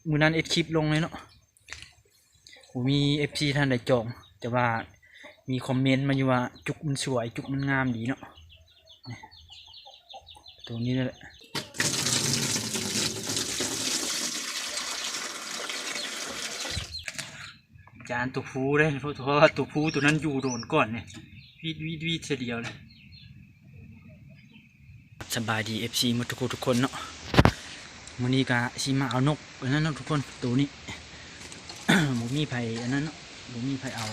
ມື້ນັ້ນເຮັດຄລິບລົງເລີຍເນາະ ບໍ່ມີເອັຟຊີທ່ານໃດຈອງ ແຕ່ວ່າມີຄອມເມັນມາຢູ່ວ່າຈຸກມັນສວຍ ຈຸກມັນງາມດີເນາະ ໂຕນີ້ແຫຼະ ຈານໂຕຜູ້ເດ້ ເພາະວ່າໂຕຜູ້ໂຕນັ້ນຢູ່ໂດນກ່ອນນີ້ ວີດໆໆ ເທື່ອດຽວເລີຍ. ສະບາຍດີ ເອັຟຊີ ໝົດທຸກຜູ້ທຸກຄົນເນາະ ມື້ນີ້ກະຊິມາເອົານົກອັນນັ້ນເນາະທຸກຄົນ ໂຕນີ້ ບໍ່ມີໃຜອັນນັ້ນເນາະ ບໍ່ມີໃຜເອົາ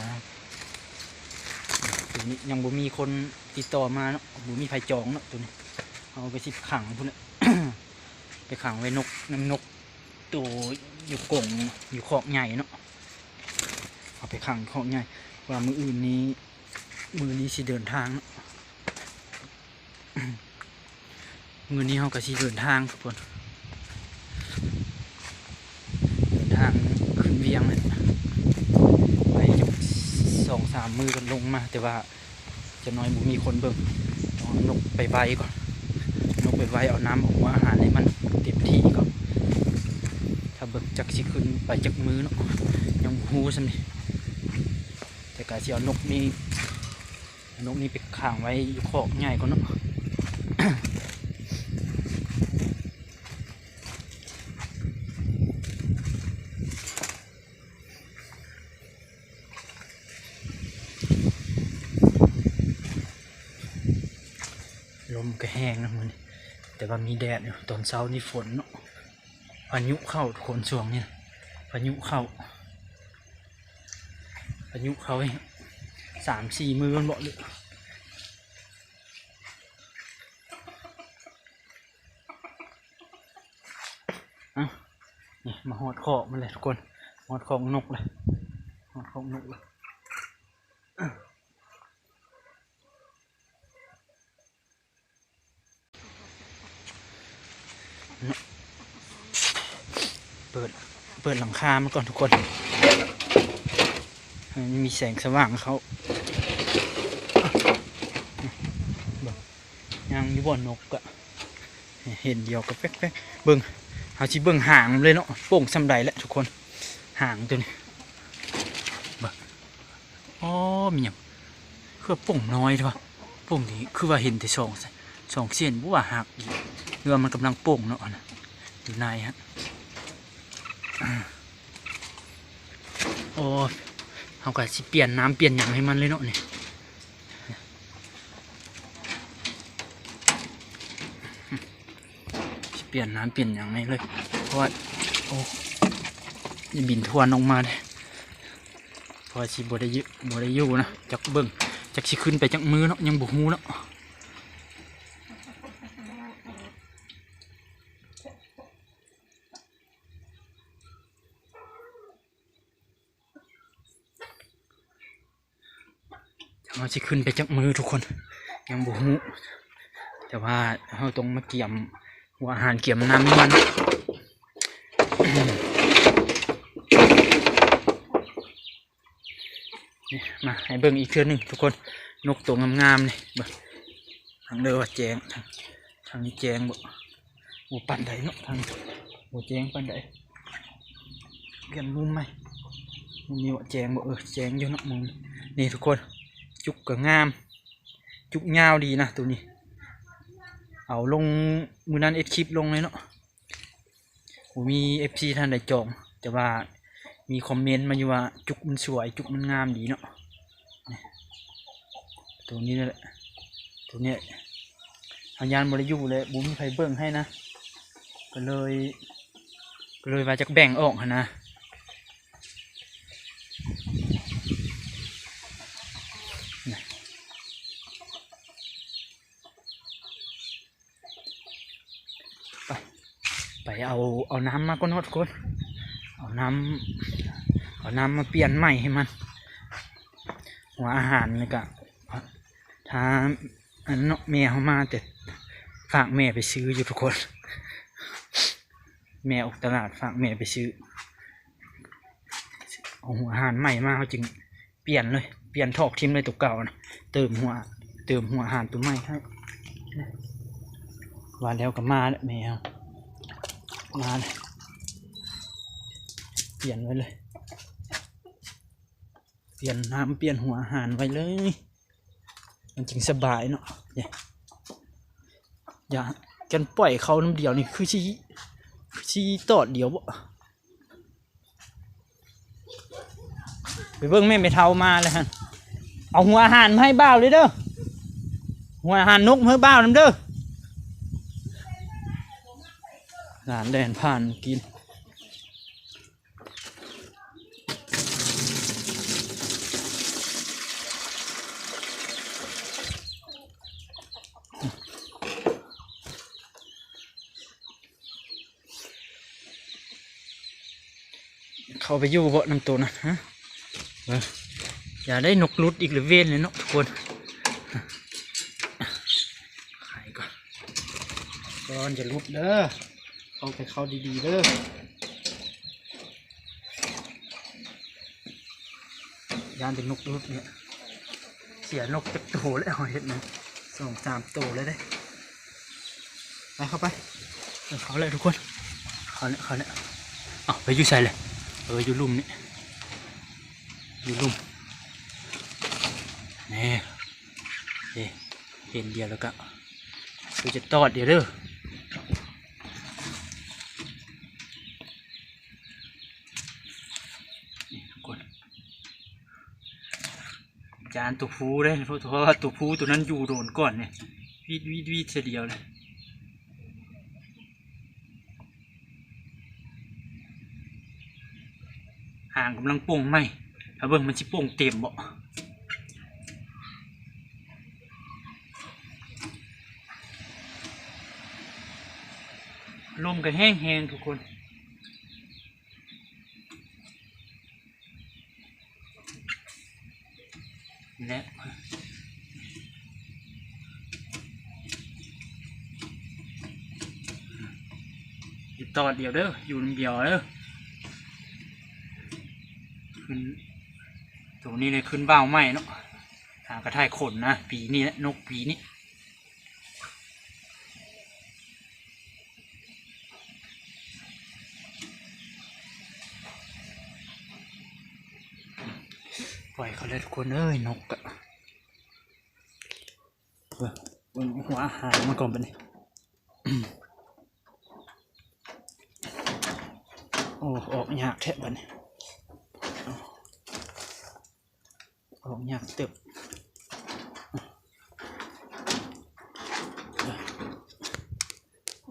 ໂຕນີ້ຍັງບໍ່ມີຄົນຕິດຕໍ່ມາເນາະ ບໍ່ມີໃຜຈອງເນາະ ໂຕນີ້ ເຮົາກະຊິຂັງພຸ້ນແຫຼະ ໄປຂັງໄວ້ນົກ ນຳນົກໂຕຢູ່ກົງ ຢູ່ຄອກໃຫຍ່ເນາະ ເອົາໄປຂັງຄອກໃຫຍ່ ວ່າມື້ອື່ນນີ້ ມື້ນີ້ຊິເດີນທາງເນາະ ມື້ນີ້ເຮົາກະຊິເດີນທາງທຸກຄົນ ເດີນທາງຂຶ້ນວຽງແຫຼະ ໄປຈັກສອງສາມມື້ກະລົງມາ ແຕ່ວ່າຈັກໜ້ອຍບໍ່ມີຄົນເບິ່ງ ຕ້ອງເອົານົກໄປໄວ້ກ່ອນ ນົກໄປໄວ້ ເອົານ້ຳເອົາຫົວອາຫານໃຫ້ມັນເຕັມທີ່ກ່ອນ ຖ້າເບິ່ງຈັກຊິຂຶ້ນໄປຈັກມື້ເນາະ ຍັງບໍ່ຮູ້ສ່ຳນີ້ ແຕ່ກະຊິເອົານົກນີ້ ເອົານົກນີ້ໄປຂັງໄວ້ຢູ່ຄອກໃຫຍ່ກ່ອນເນາະ ລົມກະແຮງເນາະມື້ນີ້ ແຕ່ວ່າມີແດດຢູ່ ຕອນເຊົ້ານີ້ຝົນເນາະ ພາຍຸເຂົ້າທຸກຄົນ ຊ່ວງນີ້ພາຍຸເຂົ້າ ພາຍຸເຂົ້າສາມສີ່ມື້ແມ່ນບໍ່ ຫຼື ເອົ້າ ນີ້ມາຮອດຄອກມັນແລ້ວທຸກຄົນ ຮອດຄອກນົກແລ້ວ ຮອດຄອກນົກແລ້ວ. ເປີດ ເປີດຫຼັງຄາມັນກ່ອນທຸກຄົນ ໃຫ້ມັນມີແສງສະຫວ່າງເຂົ້າ ເບິ່ງ ຍັງຢູ່ບໍ່ນົກກະ ເຫັນດຽວກະແປກໆ ເບິ່ງ ເຮົາຊິເບິ່ງຫາງມັນເລີຍເນາະ ໂປ່ງສ່ຳໃດແຫຼະທຸກຄົນ ຫາງໂຕນີ້ ເບິ່ງ ອໍ ມີຫຍັງ ຄືວ່າໂປ່ງນ້ອຍແທ້ວະ ໂປ່ງນີ້ຄືວ່າເຫັນແຕ່ສອງ ສອງເສັ້ນ ບໍ່ວ່າຫັກອີກ ຫຼືວ່າມັນກຳລັງໂປ່ງເນາະ ຢູ່ໃນຫັ້ນ ໂອ້ ເຮົາກະຊິປ່ຽນນ້ຳປ່ຽນຫຍັງໃຫ້ມັນເລີຍເນາະນີ້. ຊິປ່ຽນນ້ຳປ່ຽນຫຍັງໃຫ້ເລີຍ ເພາະວ່າ ໂອ້ ຢ່າບິນທວນອອກມາເດ້ ເພາະວ່າຊິບໍ່ໄດ້ຢູ່ ບໍ່ໄດ້ຢູ່ນະ ຈັກເບິ່ງ ຈັກຊິຂຶ້ນໄປຈັກມື້ເນາະ ຍັງບໍ່ຮູ້ເນາະ. ເຮົາຊິຂຶ້ນໄປຈັກມື້ທຸກຄົນ ຍັງບໍ່ຮູ້ ແຕ່ວ່າເຮົາຕ້ອງມາກຽມຫົວອາຫານ ກຽມນ້ຳໃຫ້ມັນ ນີ້ ມາໃຫ້ເບິ່ງອີກເທື່ອໜຶ່ງທຸກຄົນ ນົກໂຕງາມໆນີ້ ເບິ່ງ ທາງເດີວ່າແຈ້ງ ທາງ ທາງນີ້ແຈ້ງບໍ່? ບໍ່ປານໃດເນາະ ທາງນີ້ບໍ່ແຈ້ງປານໃດ ປ່ຽນມຸມໃໝ່ ມຸມນີ້ວ່າແຈ້ງບໍ່? ເອີ ແຈ້ງຢູ່ເນາະມຸມນີ້ທຸກຄົນ ຈຸກກະງາມ ຈຸກຍາວດີນະໂຕນີ້ ເອົາລົງ ມື້ນັ້ນເຮັດຄລິບລົງເລີຍເນາະ ບໍ່ມີເອັຟຊີທ່ານໃດຈອງ ແຕ່ວ່າມີຄອມເມັນມາຢູ່ວ່າຈຸກມັນສວຍ ຈຸກມັນງາມດີເນາະ ໂຕນີ້ແຫຼະ ໂຕນີ້ ເຮົາຢ້ານບໍ່ໄດ້ຢູ່ແລ້ວ ບໍ່ມີໃຜເບິ່ງໃຫ້ນະ ກະເລີຍ ກະເລີຍວ່າຈະແບ່ງອອກຫັ້ນນະ ໄປ ໄປເອົາ ເອົານ້ຳມາກ່ອນເນາະທຸກຄົນ ເອົານ້ຳ ເອົານ້ຳມາປ່ຽນໃໝ່ໃຫ້ມັນ ຫົວອາຫານ ແລ້ວກະ ຖ້າ ອັນເນາະ ແມ່ເຮົາມາແຕ່ ຝາກແມ່ໄປຊື້ຢູ່ທຸກຄົນ ແມ່ອອກຕະຫຼາດ ຝາກແມ່ໄປຊື້ ເອົາຫົວອາຫານໃໝ່ມາ ເຮົາຈຶ່ງປ່ຽນເລີຍ ປ່ຽນຖອກຖິ້ມເລີຍໂຕເກົ່ານະ ເຕີມຫົວ ເຕີມຫົວອາຫານໂຕໃໝ່ໃຫ້ ວ່າແລ້ວກະມາແລ້ວ ແມ່ເຮົາ ມາແລ້ວ ປ່ຽນໄວ້ເລີຍ ປ່ຽນນ້ຳ ປ່ຽນຫົວອາຫານໄວ້ເລີຍ ມັນຈຶ່ງສະບາຍເນາະ. ຢ່າ ຄັນປ່ອຍເຂົ້ານຳດຽວນີ້ ຄືຊິ ຄືຊິຕອດດຽວບໍ? ໄປເບິ່ງແມ່ ແມ່ເຖົ້າມາແລ້ວຫັ້ນ. ເອົາຫົວອາຫານມາໃຫ້ບ່າວເລີຍເດີ ຫົວອາຫານນົກມາໃຫ້ບ່າວນຳເດີ. ຫຼານແລ່ນຜ່ານກິນ ເຂົ້າໄປຢູ່ບໍ່ນຳໂຕນັ້ນ ຮະ? ເອີ ຢ່າໄດ້ນົກຫຼຸດອີກລະເວນເລີຍເນາະທຸກຄົນ. ໄຂກ່ອນ ກ່ອນຈະຫຼຸດເດີ ເຂົ້າໄປ ເຂົ້າດີໆເດີ. ຢ້ານແຕ່ນົກຫຼຸດນີ້ ເສຍນົກຈັກໂຕແລ້ວ ເຮົາເຮັດນະ ສອງສາມໂຕແລ້ວເດ້. ໄປ ເຂົ້າໄປ ເອີ ເຂົ້າແລ້ວທຸກຄົນ ເຂົ້າແລ້ວ ເຂົ້າແລ້ວ. ເອົ້າ ໄປຢູ່ໃສແຫຼະ? ເອີ ຢູ່ລຸ່ມນີ້ ຢູ່ລຸ່ມນີ້ ເດ້ ເຫັນດຽວແລ້ວກະ ຄືຈະຕອດດຽວເດີ. ນີ້ທຸກຄົນ ຈານໂຕຜູ້ເດ້ ເພາະວ່າໂຕຜູ້ໂຕນັ້ນຢູ່ໂດນກ່ອນນີ້ ວີດໆໆ ເທື່ອດຽວເລີຍ. ຫາງກຳລັງປົ່ງໃໝ່ ຖ້າເບິ່ງມັນຊິປົ່ງເຕັມບໍ່. ລົມກໍແຮງໆ ທຸກຄົນ ແລະ ຢູ່ຕອດດຽວເດີ ຢູ່ນຳດຽວເດີ. ຂຶ້ນ ໂຕນີ້ເລີຍ ຂຶ້ນບ່າວໃໝ່ເນາະ ຫາກະໄຖ່ຂົນນະ ປີນີ້ແຫຼະ ນົກປີນີ້. ປ່ອຍເຂົາແລ້ວທຸກຄົນເອີຍ ນົກກະ ເບິ່ງ ເບິ່ງຫົວອາຫານມັນກ່ອນບັດນີ້. ໂອ້ ອອກຍາກແທ້ບັດນີ້. ອອກຍາກເຕີບ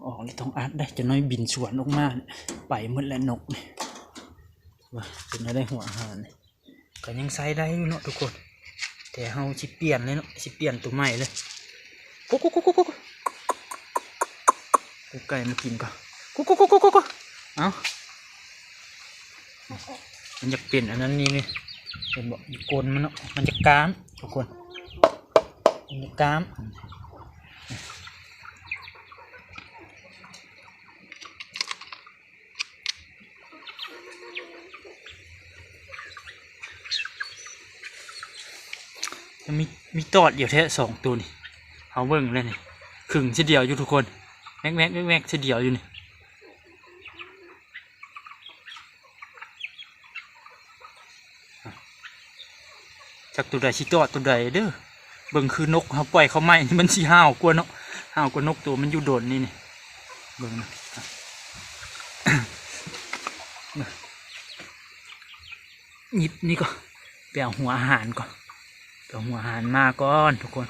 ອອກແລ້ວຕ້ອງອັດໄດ໋ ຈັກໜ້ອຍບິນສວນອອກມາ ໄປໝົດແລ້ວນົກນີ້. ວ່າເປັນແນວໃດຫົວອາຫານນີ້ ກໍຍັງໃຊ້ໄດ້ຢູ່ເນາະທຸກຄົນ ແຕ່ເຮົາຊິປ່ຽນເລີຍເນາະ ຊິປ່ຽນໂຕໃໝ່ເລີຍ. ກຸກໆໆໆ ກຸກໄກ່ມາກິນກ່ອນ ກຸກໆໆໆ ເອົ້າ. ມັນຢາກເປັນອັນນັ້ນນີ້ນີ້ ເຫັນບໍ່? ຢູ່ກົ້ນມັນເນາະ ມັນຈະກ້າມທຸກຄົນ ມັນຈະກ້າມ. ມີ ມີຕອດດຽວແທ້ສອງໂຕນີ້ ເຮົາເບິ່ງແລ້ວນີ້ ຄຶ່ງເທື່ອດຽວຢູ່ທຸກຄົນ ແວກໆໆໆ ເທື່ອດຽວຢູ່ນີ້. ຈັກໂຕໃດຊິຕອດໂຕໃດເດີ ເບິ່ງຄືນົກເຮົາປ່ອຍເຂົ້າໃໝ່ນີ້ ມັນຊິຫ້າວກວ່າເນາະ ຫ້າວກວ່ານົກໂຕມັນຢູ່ດົນນີ້ນີ້ ເບິ່ງນະ. ຫຍິບນີ້ກ່ອນ ໄປເອົາຫົວອາຫານກ່ອນ ໄປເອົາຫົວອາຫານມາກ່ອນທຸກຄົນ.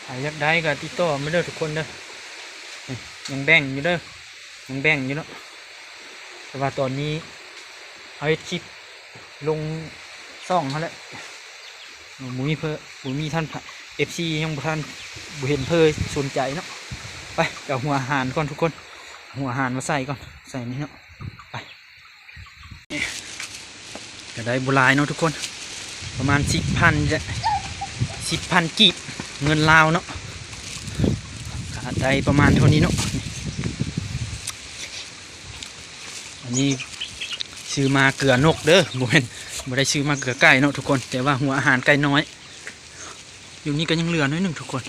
ໃຜຢາກໄດ້ກໍຕິດຕໍ່ມາເດີທຸກຄົນເດີ ຍັງແບ່ງຢູ່ເດີ ຍັງແບ່ງຢູ່ເນາະ. ແຕ່ວ່າຕອນນີ້ເຮົາເຮັດຄລິບລົງຊ່ອງເຮົາແຫຼະ ບໍ່ມີເພີ ບໍ່ມີທ່ານ ເອັຟຊີ ຍັງບໍ່ທັນ ບໍ່ເຫັນເພີສົນໃຈເນາະ. ໄປ ໄປເອົາຫົວອາຫານກ່ອນທຸກຄົນ ເອົາຫົວອາຫານມາໃສ່ກ່ອນ ໃສ່ນີ້ເນາະ ໄປ. ກໍໄດ້ບໍ່ຫຼາຍເນາະທຸກຄົນ ປະມານສິບພັນ ສິບພັນກີບ ເງິນລາວເນາະ ກະໄດ້ປະມານເທົ່ານີ້ເນາະ. ອັນນີ້ຊື້ມາເກືອນົກເດີ ບໍ່ແມ່ນ ບໍ່ໄດ້ຊື້ມາເກືອໄກ່ເນາະທຸກຄົນ ແຕ່ວ່າຫົວອາຫານໄກ່ນ້ອຍ. ຢູ່ນີ້ກໍຍັງເຫຼືອໜ້ອຍໜຶ່ງທຸກຄົນ.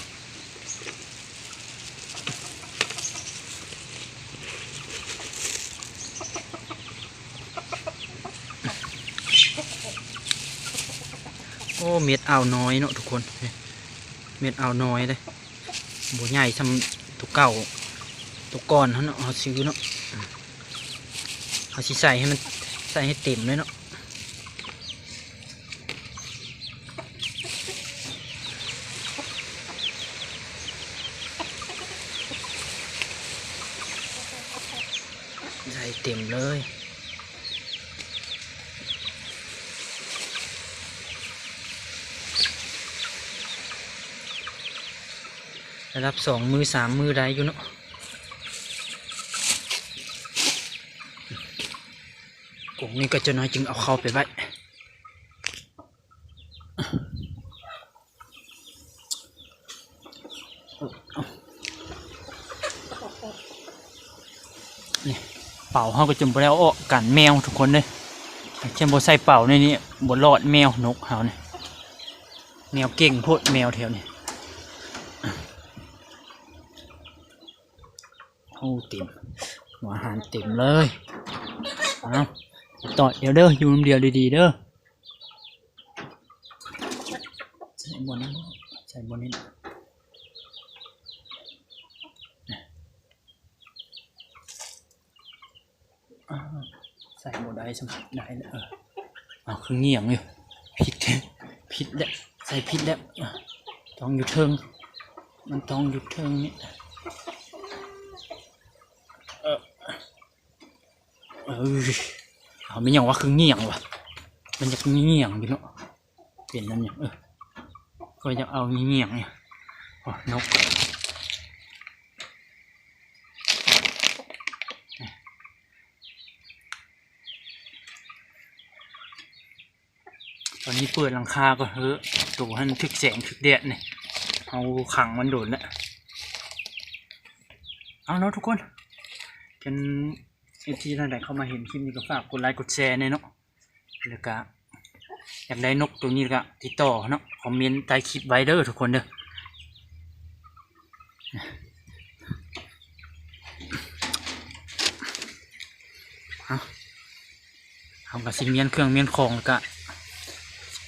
ໂອ້ ເມັດອ່າວນ້ອຍເນາະທຸກຄົນ ເມັດອ່າວນ້ອຍເດ້ ບໍ່ໃຫຍ່ສ່ຳໂຕເກົ່າ ໂຕກ່ອນເຮົາເນາະ ເຮົາຊື້ເນາະ. ເຮົາຊິໃສ່ໃຫ້ມັນ ໃສ່ໃຫ້ເຕັມເລີຍເນາະ. ໃສ່ເຕັມເລີຍ ລະດັບສອງມື້ສາມມື້ໄດ້ຢູ່ເນາະ. ກົງນີ້ກໍຈະໜ້ອຍຈຶ່ງເອົາເຂົ້າໄປໄວ້. ນີ້ ເປົາເຮົາກໍຈົນບໍ່ໄດ້ເອົາອອກ ກັນແມວທຸກຄົນເດີ. ຄັນບໍ່ໃສ່ເປົາໃນນີ້ ບໍ່ລອດແມວນົກເຮົານີ້ ແມວເກັ່ງໂພດແມວແຖວນີ້. ໂອ້ ເຕັມ ຫົວອາຫານເຕັມເລີຍ. ເອົາ ຕອດດຽວເດີ ຢູ່ນຳດຽວດີໆເດີ. ໃສ່ບ່ອນນັ້ນ ໃສ່ບ່ອນນີ້ ອ່າ ໃສ່ບໍ່ໄດ້ຊ້ຳ ໄດ້ແລ້ວ ເອີ ເອົາ ຄືງ່ຽງຢູ່ ຜິດ ຜິດແລ້ວ ໃສ່ຜິດແລ້ວ ອ່າ ຕ້ອງຢູ່ເທິງ ມັນຕ້ອງຢູ່ເທິງນີ້ ເອີ ເອີ ເອົາ ແມ່ນຫຍັງວະ ຄືງ່ຽງວະ ມັນຢາກງ່ຽງຢູ່ເນາະ ເປັນນຳຫຍັງ ເອີ ຂ້ອຍຢາກເອົາງ່ຽງໆນີ້ ໂອ້ ນົກ ຕອນນີ້ເປີດຫຼັງຄາກ່ອນເຮີ້ ໂຕຫັ້ນຖືກແສງຖືກແດດນີ້ ເຮົາຂັງມັນໂດນແລ້ວ. ເອົາເນາະທຸກຄົນ ຄັນເອັຟຊີທ່ານໃດເຂົ້າມາເຫັນຄລິບນີ້ກໍຝາກກົດໄລກົດແຊແດ່ເນາະ ແລ້ວກະຢາກໄດ້ນົກໂຕນີ້ກະຕິດຕໍ່ເນາະ ຄອມເມັນໃຕ້ຄລິບໄວ້ເດີທຸກຄົນເດີ. ເຮົາ ເຮົາກະຊິມ້ຽນເຄື່ອງມ້ຽນຂອງ ແລ້ວກະ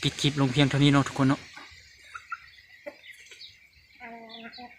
ປິດຄລິບລົງພຽງເທົ່ານີ້ເນາະທຸກຄົນເນາະ. ເອົາລະເນາະ